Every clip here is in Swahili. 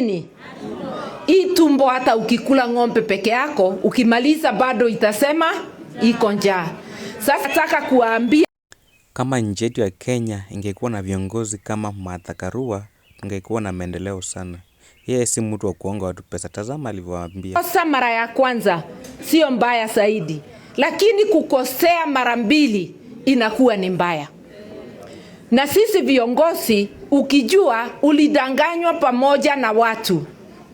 nini? Hii tumbo hata ukikula ng'ombe peke yako, ukimaliza bado itasema iko njaa. Sasa nataka kuwaambia Kama nchi yetu ya Kenya ingekuwa na viongozi kama Martha Karua, tungekuwa na maendeleo sana. Yeye si mtu wa kuonga watu pesa. Tazama alivyowaambia. Kosa mara ya kwanza sio mbaya zaidi, lakini kukosea mara mbili inakuwa ni mbaya. Na sisi viongozi, ukijua ulidanganywa pamoja na watu,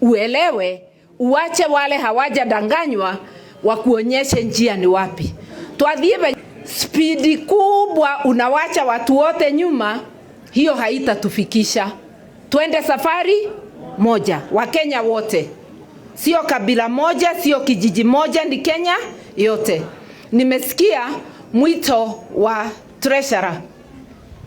uelewe, uache wale hawajadanganywa wakuonyeshe njia ni wapi. Twadhie spidi kubwa, unawacha watu wote nyuma, hiyo haitatufikisha. Twende safari moja, Wakenya wote, sio kabila moja, sio kijiji moja, ni Kenya yote. Nimesikia mwito wa treasurer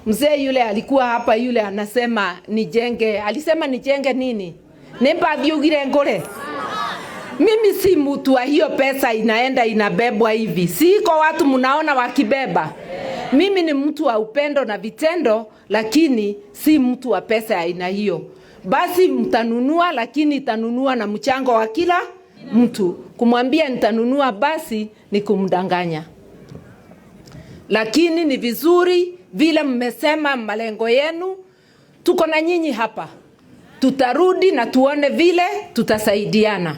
mzee yule alikuwa hapa, yule anasema nijenge, alisema nijenge nini? Nimbathiugire ngure. Mimi si mtu wa hiyo pesa inaenda inabebwa hivi, siko watu mnaona wakibeba. Mimi ni mtu wa upendo na vitendo, lakini si mtu wa pesa ya aina hiyo. Basi mtanunua, lakini itanunua na mchango wa kila mtu. Kumwambia nitanunua basi ni kumdanganya, lakini ni vizuri vile mmesema malengo yenu, tuko na nyinyi hapa, tutarudi na tuone vile tutasaidiana,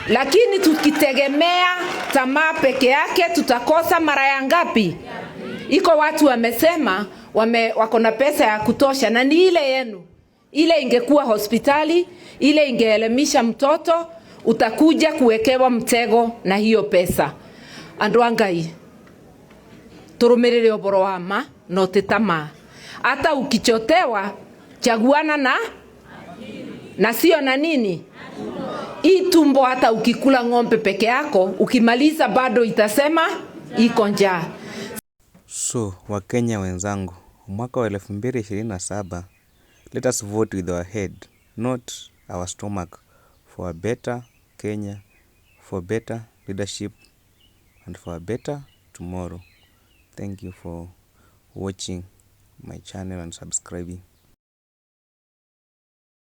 lakini tukitegemea tamaa peke yake tutakosa mara ya ngapi? Iko watu wamesema wako na pesa ya kutosha, na ni ile yenu, ile ingekuwa hospitali, ile ingeelimisha mtoto, utakuja kuwekewa mtego na hiyo pesa. Andu a Ngai, turumirire uboro wa ma no ti tamaa. Hata ukichotewa chaguana na sio na nini hii tumbo. Hata ukikula ng'ombe peke yako, ukimaliza bado itasema iko njaa. So, Wakenya wenzangu, mwaka wa 2027, let us vote with our head, not our stomach, for a better Kenya, for better leadership and for a better tomorrow. Thank you for watching my channel and subscribing.